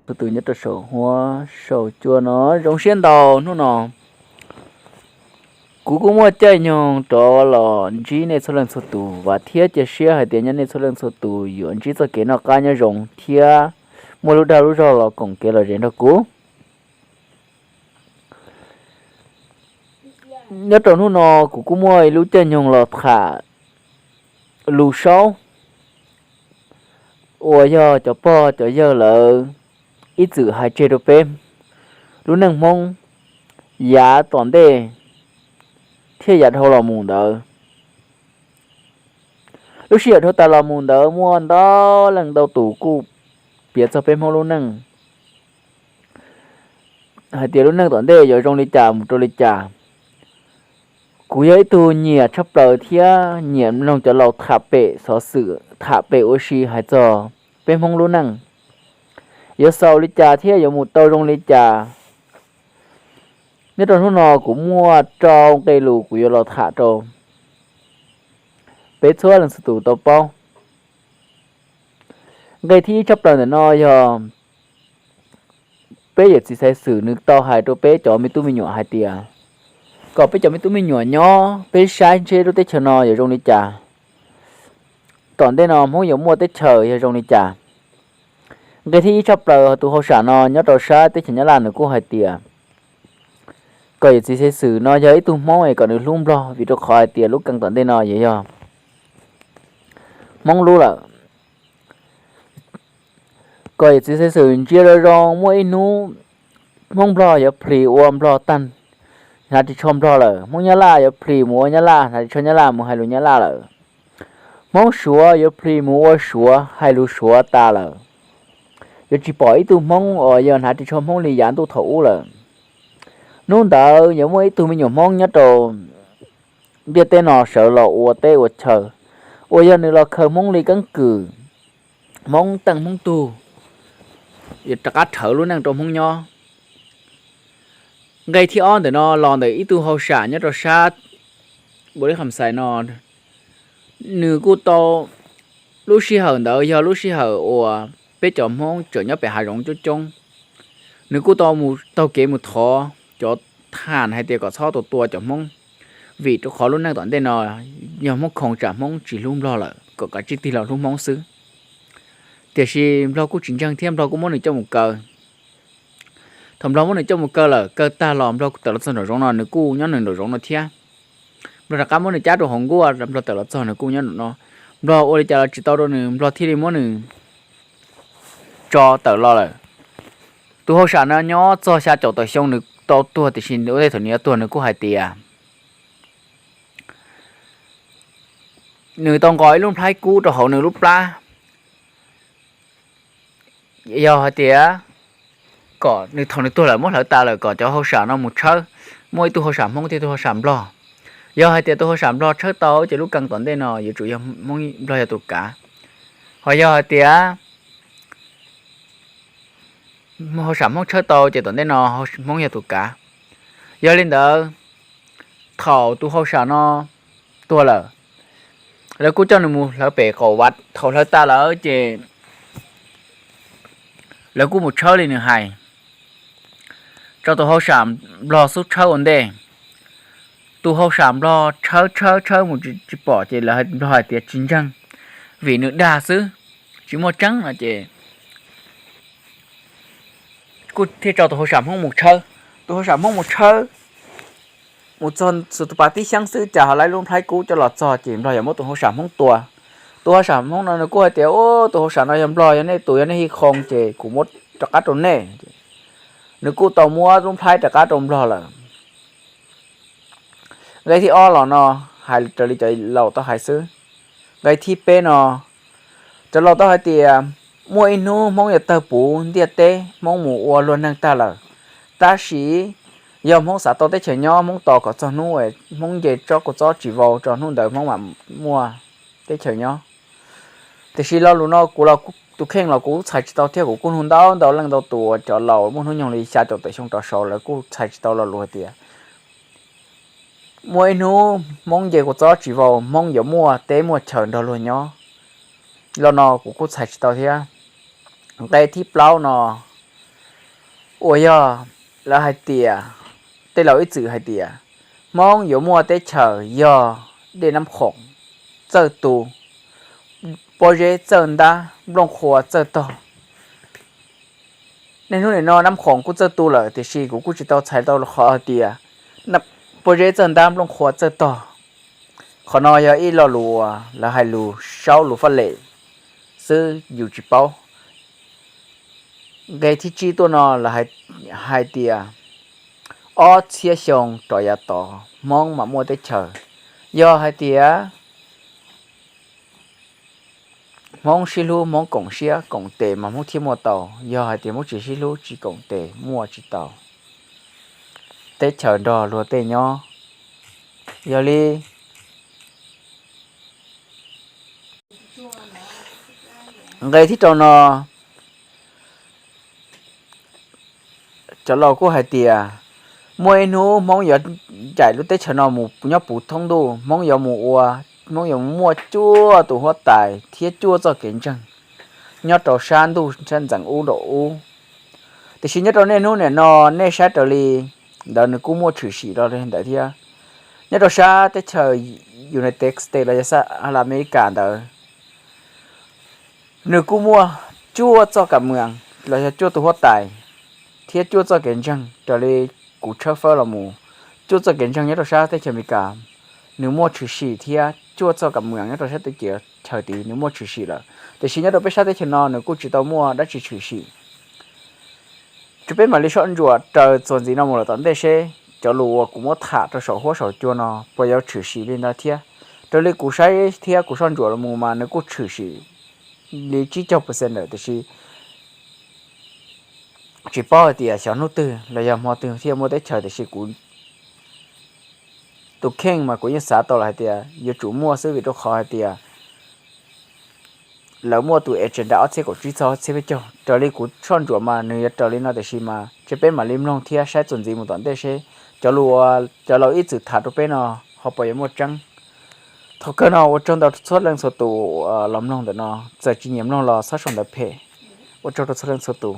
Txhua tus nyob rau saum huab saum cua no zoo siab ntau hnub no. Kuv kuj muaj caij nyoog rov los ntsib nej txhua leej txhua tus, vam thiab cia siab hais tias nyob nej txhua leej txhua tus yuav ntsib txoj kev noj qab nyob zoo thiab muaj lub dag lub zog los koom kev lom zem nrog kuv. Nyob rau hnub no kuv kuj muaj ib lub caij nyoog los tham lus saub uas yog cov pog cov yawg lawv ib txwm hais tseg rau peb lub neej Hmoob yav tom ntej thiab yav dhau los mus ntawd. Lub sij hawm dhau tas los mus ntawd muaj ntau leej ntau tus kuj piav txog peb Hmoob lub neej hais tias lub neej tom ntej yuav zoo li cas mus rau li cas. Kuv yog ib tug nyiam tshaj plaws thiab nyiam mloog cov laus tham pem xov xwm, tham pem ua si hais txog peb Hmoob lub neej yuav xaus li cas thiab yuav mus tau zoo li cas. Nyob rau hnub no kuv muaj rau nqe lus kuv yuav los tham rau peb txhua leej txhua tus tau paub. Nqe thib ib tshaj plaws ntawm no yog peb yawm txiv Xaiv Xwm nws tau hais rau peb cov me tub me nyuam hais tias kom peb cov me tub me nyuam nyob peb saib ntse lub teb chaws no yuav zoo li cas, tom ntej no Hmoob yuav muaj teb chaws yog zoo li cas. Nqe thib ib tshaj plaws tus hauj sam no nyob rau sab teb chaws Nyab Laj nws kuj hais tias kom yawm txiv Xaiv Xwm no yog ib tug Hmoob es kom nws hlub Nplog vim rau qhov hais tias lub keeb tom ntej no yuav yog Hmoob lub lawm. Kom yawm txiv Xaiv Xwm ntsia zoo zoo muaj ib hnub Hmoob Nplog yuav plhis ua Nplog tag, hnav ris tsho Nplog lawm. Hmoob Nyab Laj yuav plhis mus ua Nyab Laj, hnav ris tsho Nyab Laj mus hais lus Nyab Laj lawm. Hmoob Suav yuav plhis mus ua Suav hais lus Suav tas lawm. Yuav tsis pom ib tug Hmoob uas yog hnav ris tsho Hmoob li yav ntuj thaum ub lawm. Hnub ntawd yuav muaj ib tug me nyuam Hmoob nyob rau ntiaj teb no sawv los ua teb ua chaw uas yog nws los khaws Hmoob li keeb kwm, Hmoob teej Hmoob tug, yuav rov qab rhawv lub neej rau Hmoob nyob. Nqe thib ob ntawm no los ntawm ib tug hauj sam nyob rau sab Npaus Lis Kham Xais no, nws kuj tau, lub sij hawm ntawd yog lub sij hawm uas peb cov Hmoob tseem nyob pem hav zoov coob coob. Nws kuj tau mus taug kev mus thov cov thas hais tias kom txhob tua tua cov Hmoob, vim rau qhov lub neej tom ntej no yog Hmoob khoom tsam Hmoob tsis hlub Nplog lawm kom kav tsij tig los hlub Hmoob xwb. Tiam sis Nplog kuj tsis ntseeg thiab Nplog kuj muab nws coj mus kaw. Thaum Nplog muab nws coj mus kaw lawm, kaw tag los Nplog tawm los txog nraum zoov no nws kuj nyob nws nraum zoov no thiab. Nplog rov qab muab nws cab rau hauv nkuaj, Nplog tawm los txog nws kuj nyob nraum no. Nplog ua li cas los tsis tau rau nws, Nplog thiaj li muab nws tso tawm los lawm. Tus hauj sam no nyob txog xya caum tawm xyoo nws tau tuag, tiam sis ua ntej thaum nws yuav tuag nws kuj hais tias nws tau nqos ib lub nplhaib kub rau hauv nws lub plab. Yog hais tias kom nws thaum nws tuag lawm muab hlawv tas lawm kom cov hauj sam no mus tshawb, muaj ib tug hauj sam Hmoob thiab tus hauj sam Nplog. Yog hais tias tus hauj sam Nplog tshawb tau ces lub keeb tom ntej no yuav tsum yog Hmoob Nplog yog tus kav. Ho yog hais tias hauj sam Hmoob tshawb tau ces tom ntej no Hmoob yog tus kav. Yog li ntawd, thaum tus hauj sam no tuag lawm, lawv kuj coj nws mus hlawv pem qaum vaj. Thaum hlawv tas lawm ces lawv kuj mus tshawb li nws hais, tso tus hauj sam Nplog xub tshawb ua ntej. Tus hauj sam Nplog tshawb tshawb tshawb mus tsis pom ces lawv Nplog hais tias tsis ntseeg, vim nws dag xwb, tsis muaj tseeb no ces kuj thiaj tso tus hauj sam Hmoob mus tshawb. Tus hauj sam Hmoob mus tshawb mus txog tus pas tib xyeeb xwb cas ho lawv lub nplhaib kub coj los txog ces Nplog yuav muab tus hauj sam Hmoob tua. Tus hauj sam Hmoob no nws kuj hais tias, Ub, tus hauj sam no yog Nplog, yog nej tus, yog nej hij khoo ces kuv muab rov qab rau nej. Nws kuj tau muab lub nplhaib rov qab rau Nplog lawm. Nqe thib ob los no hais raws li cov laus tau hais xwb. Nqe thib peb no, cov laus tau hais tias muaj ib hnub Hmoob yuav tawg puv ntiaj teb, Hmoob mus ua luag neeg tag lawm. Tab sis yog Hmoob xav tau teb chaws nyob, Hmoob tos kom txog hnub Hmoob nce tsob kua txob tsis vau rau hnub ntawd Hmoob mam muaj teb chaws nyob. Tiam sis lo lus no kuv los tus kheej los kuv txhais tsis tau thiab kuv kuj nug ntau ntau leej ntau tus uas cov laus muaj hnub nyoog li xya caum tawm xyoo rov saud lawv kuj txhais tsis tau lo lus hais tias muaj ib hnub Hmoob nce kua txob tsis vau Hmoob yuav muaj teb muaj chaw nrog luag nyob. Lo no kuv kuj txhais tsis tau thiab. Nqe thib plaub no Uas yog lawv hais tias, tej laus ib txwm hais tias Hmoob yuav muaj teb chaws yog Dej Nab Khoom txawj tu, pob zeb txawj ntab, nplooj qhua txawj tog. Niaj hnub nim no Nab Khoom kuj txawj tu lawm, tiam sis kuv kuj tsis tau txhais tau qhov hais tias pob zeb txawj ntab, nplooj qhua txawj tog. Qhov no yog ib lo lus uas lawv hais lus saub lus faj lem xwb, yus tsis paub. Nqe thib tsib tuaj no lawv hais tias ob txhiab xyoo rov yav tod Hmoob mam muaj teb chaws. Yog hais tias Hmoob sib hlub, Hmoob koom siab koom tes mas Hmoob thiaj muaj tau. Yog hais tias Hmoob tsis sib hlub, tsis koom tes, muaj tsis tau teb chaws nrog luag tej nyob. Yog li, nqe thib rau no, cov laus kuj hais tias muaj ib hnub Hmoob yuav ncaim lub teb chaws no mus nyob puv thoob ntuj, Hmoob yuav mus ua, Hmoob yuav muaj cuaj tus huab tais thiab cuaj txoj kev ntseeg nyob rau sab ntuj sab ntxeev ub nraum ub. Tiam sis nyob rau niaj hnub nim no nej saib raws li ntawd nws kuj muaj tshwm sim los li ntawd thiab. Nyob rau sab teb chaws United States los yog sab Amelikas ntawd, nws kuj muaj cuaj txoj kam mws los yog cuaj tus huab tais thiab cuaj txoj kev ntseeg. Raws li kuv tshawb fawb los mus, cuaj txoj kev ntseeg nyob rau sab teb chaws Amelikas nws muaj tshwm sim thiab cuaj txoj kam mws nyob rau sab teb chaws tid nws muaj tshwm sim lawm, tiam sis nyob rau peb sab teb chaws no nws kuj tsis tau muaj dab tsi tshwm sim. Ces peb mam li soj ntsuam raws txuas ntxiv no mus lawm tom ntej seb cov lus uas kuv muab tham rau saum huab saum cua no puas yuav tshwm sim li ntawd thiab. Raws li kuv saib thiab kuv soj ntsuam los mus mas nws kuj tshwm sim li tsib caug percent lawm, tiam sis tsis paub hais tias xyov hnub twg los yog hmo twg thiaj muaj teb chaws, tiam sis kuv tus kheej mas kuv yeej xav tau lawm hais tias yuav tsum muaj xwb, vim rau qhov hais tias lawv muaj tus agenda ob txhiab kaum tsib txog ob txhiab peb caug. Raws li kuv soj ntsuam mas nws yuav raws li no, tiam sis mas ces peb mam li mloog thiab saib txuas ntxiv mus tom ntej seb cov lus uas cov laus ib txwm tham rau peb no ho puas yuav muaj tseeb. Thaum kawg no ua tsaug ntau txhua leej txhua tus los mloog ntawm no, txawm tsis nyiam mloog los txhob sau ntawv phem. Ua tsaug rau txhua leej txhua tus.